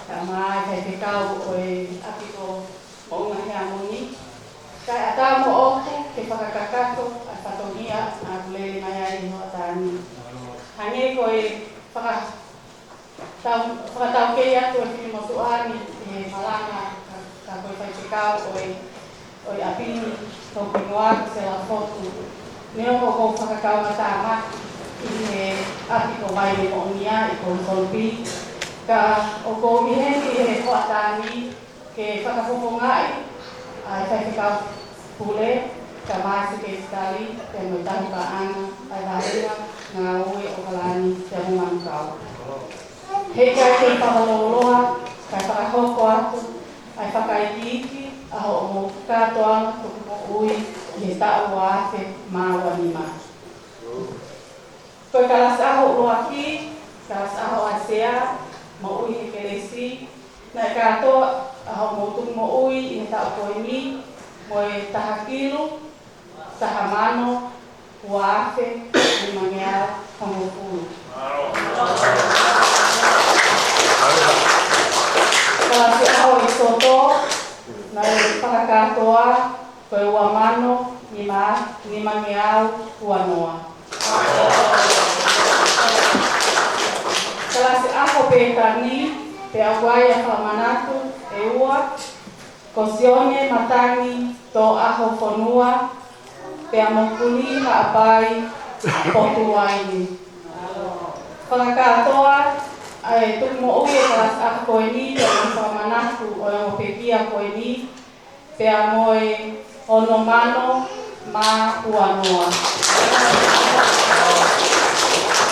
kae ʻumaʻā e faifekau ʻo e ʻApi ko Moʻunga Heamoni. Kae ʻatā moʻoku ke fakakakato ʻa e fatongia naʻa ku lele mai ai ʻi he hoʻatā ni. Hangē ko e faka- Tau, fakataukei atu e fili motuʻa ni he malanga ka, ka ko e faifekau ʻo e, ʻo e ʻapi ni, ko Pingoa ko Sela Fotu. Neongo ʻoku ou fakakaungātāmaki ʻi he ʻapi ko Vaine Moʻonia ʻi Kolosolpi. Ka ʻoku ou ʻi heni ʻi he hoʻatā ni, ke fakafofongaʻi ʻa e Faifekau Pule, kae ʻumaʻā e Sekelitali, pea mo e Tauhi Paʻanga ʻa e Vahenga Ngāue ʻo ʻAokalani pea mo Manukau. He ʻikai ke u fakalōloa, kae fakahoko atu ʻa e fakaikiiki ʻa hoʻomou kātoanga tuku moʻui ʻi he taʻu ua afe mā ua nima. Ko e kalasi ʻaho ʻuluaki, kalasi ʻaho ʻa e Sea, moʻui he kelesi, naʻe kātoa ʻa hoʻomou tuku moʻui ʻi he taʻu ko eni, mo e taha kilu, taha mano, ua afe, nimangeau, hongofulu. Kalasi ʻaho ʻEkisoto, naʻe fakakātoa, ko e ua mano, nima, nimangeau, ua noa. Kalasi ʻaho Pētani, pea ʻoku ʻi ai ʻa e fakamanatu ʻe ua, ko Sione Matangi Toʻahofonua, pea mo Kuli Haʻapai Potuaini. Fakakātoa ʻa e tuku moʻui ʻo e kalasi ʻaho ko eni, pea mo e fakamanatu ʻo e ongo pekia ko eni, pea mo e ono mano mā ua noa.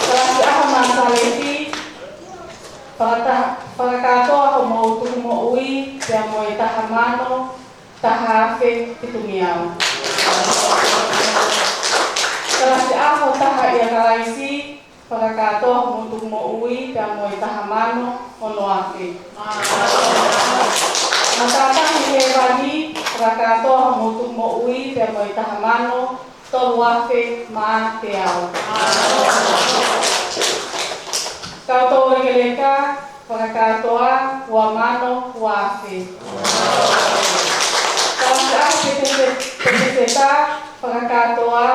Kalasi ʻaho Nāsaleti, fakata-, fakakātoa hoʻomou tuku moʻui, pea mo e taha mano, taha afe fitungeau. Kalasi ʻaho Taha ʻia Kalaisi, fakakātoa hoʻomou tuku moʻui, pea mo e taha mano, ono afe. Matātahi Hēvani, fakakātoa hoʻomou tuku moʻui, pea mo e taha mano, tolu afe mā teau. Kau Toulekeleka, fakakātoa, ua mano, ua afe. Kalasi ʻaho Petepetepeta, fakakātoa,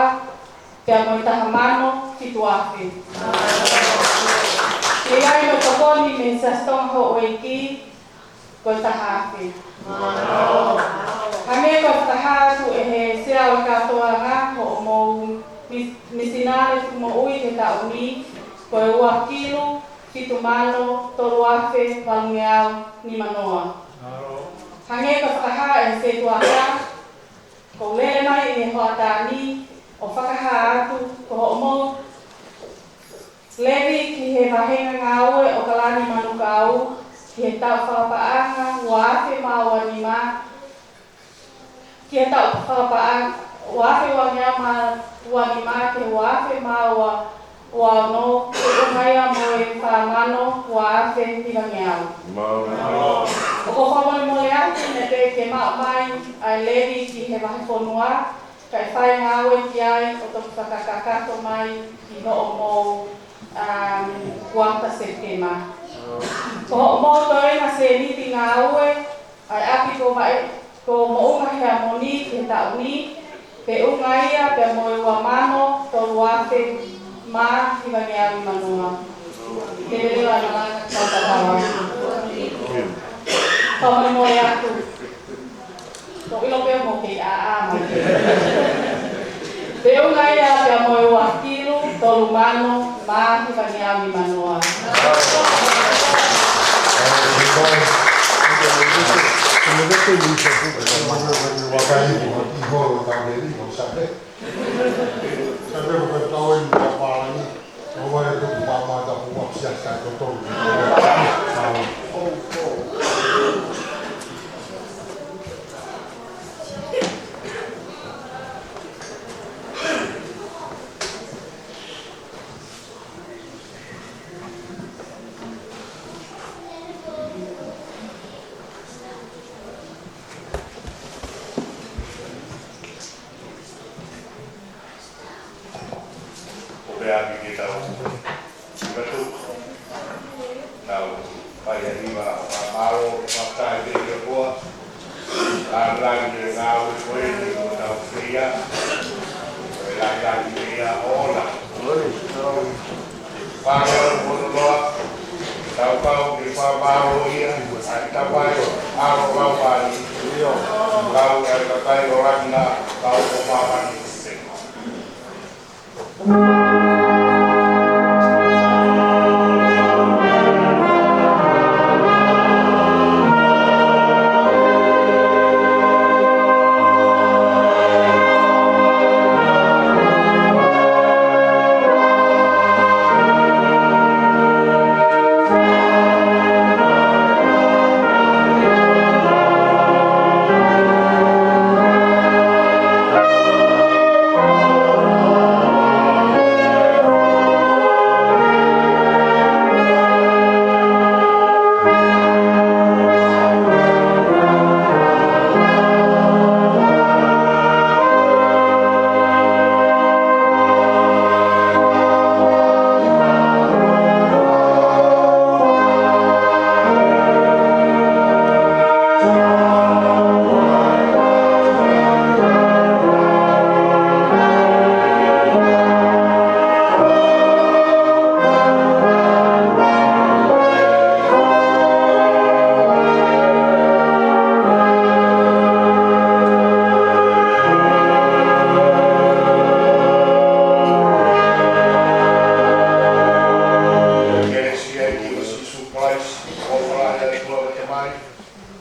pea mo e taha mano, fitu afe. Kei ʻi ai mo e tokoni mei he Siasi Tonga Houʻeiki, ko e taha afe. Hangē ko e fakahā atu ʻe he Sea ʻo e Kātoanga, hoʻomou mi-, misinale tuku moʻui he taʻu ni, ko e ua kilu, fitu mano, tolu afe, valungeau, nima noa. Hangē ko e fakahā ʻe he Setuata, ʻoku ou lele mai ʻi he hoʻatā ni ʻo fakahā atu, ko hoʻomou levi ki he vahenga ngāue ʻo Kalani Manukau, ki he taʻu fakapaʻanga ua afe mā ua nima, ki he taʻu fakapaʻanga ua afe ua ngeau mā ua nima, ki he ua afe mā ua, ua ono, ke ʻumaʻā ia mo e fā mano, ua afe hivangeau. ʻOku ou fakamolemole atu, naʻe teʻeki ke maʻu mai ʻa e levi ki he vahefonua, kae fai ngāue ki ai ʻo toki fakakakato mai ʻi hoʻomou, um, kuata Sepitema. Ko hoʻomou toenga sēniti ngāue, ʻa e ʻapi ko Vaʻe-, ko Moʻunga Heamoni ki he taʻu ni, feʻunga ia pea mo e ua mano, tolu afe mā hivangeau nima noa. Ke lele la na la ka ta ta. Fakamolemole atu. Ko ʻilo pē mo ke ʻaʻa mai. Feʻunga ia pea mo e ua kilu, tolu mano, mā hivangeau nima noa. ʻO pea ʻapi ke tau, ke tau, tau fai ʻa e hiva, fakamālō, fakafetaʻi ki he ʻOtua. Tānaki e ngāue ko eni ʻoku tau fai, ʻo e lahi lahi meʻa ʻoku ona. Fānau ʻoku noa, tau kau ke fakamālō ia, ʻa e tapai, ʻa e lau pali, kau ʻa e kakai ʻo Langi na, kau ʻo Papani.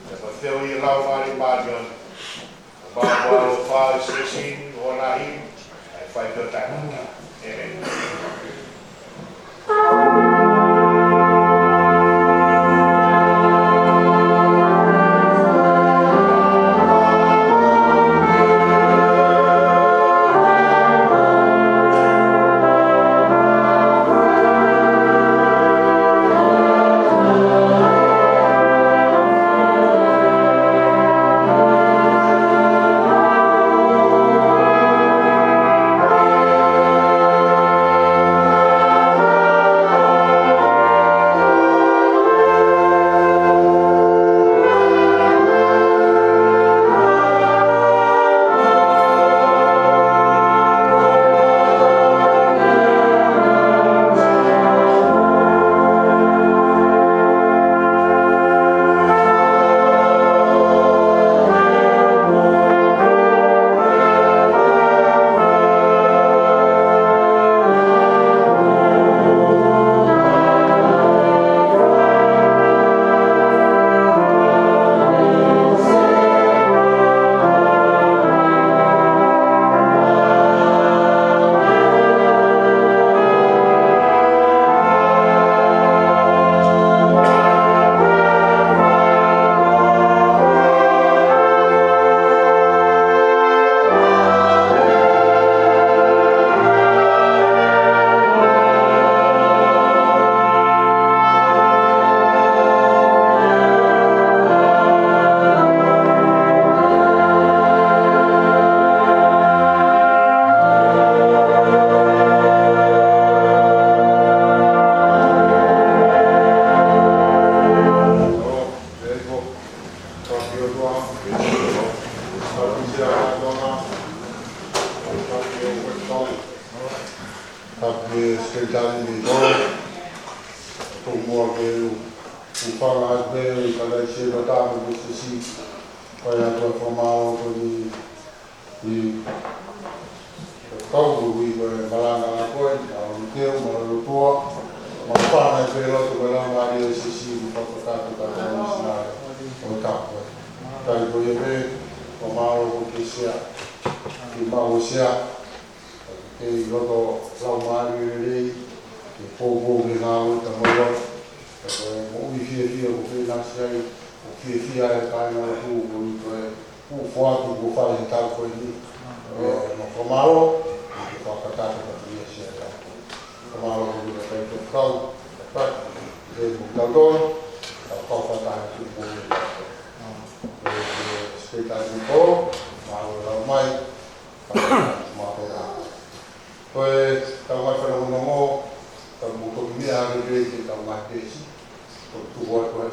Pea ko e feohi ʻa e Laumālie Māʻoniʻoni, ʻo maʻu ʻo fai ʻe he Siasi ʻo e ʻaho ni, ʻa e fai pē ʻo taʻengata. ʻĒmeni. Tapu ki he Sekelitali Miko, tomuʻa ke u hūfanga atu pē ʻi he kalasi ʻa e Tamai Siasi, kae ʻoatu ʻa e fakamālō ko eni ʻi he kau ui ko e malanga ko ē, ʻa e ʻOtua, mālō e ʻOtua, mālō e fanga ʻi he lotu ko e Laumālie ʻo e Siasi, ʻi he fakakakato ka ko e misinale ʻo e tapu ko ē. Kae ko ia pē, fakamālō ko e Sea, ki he maʻu ʻo e Sea, ke ʻi loto laumālie lelei, ke poupou ke ngāue ta mai loto. Ka ko e moʻui fiefia ko ē naʻe ʻasi ai, ʻoku fiefia e kāinga lotu ko eni ko e kuo foaki kuo fai he taʻu ko eni. ʻE, mo fakamālō, ke fakakakato ka ko ia Sea tapu. Fakamālō ko ia ki he kau, ka ko e mo tautolu, ka ko e fakataha ki he moʻui. ʻE, ke Sekelitali Miko, mālō e lau mai, Mālō. Ko e tau mai fanongonongo, tau mou toki meʻa ake pē ki he tau mai peesi, ko e tuku atu ʻa e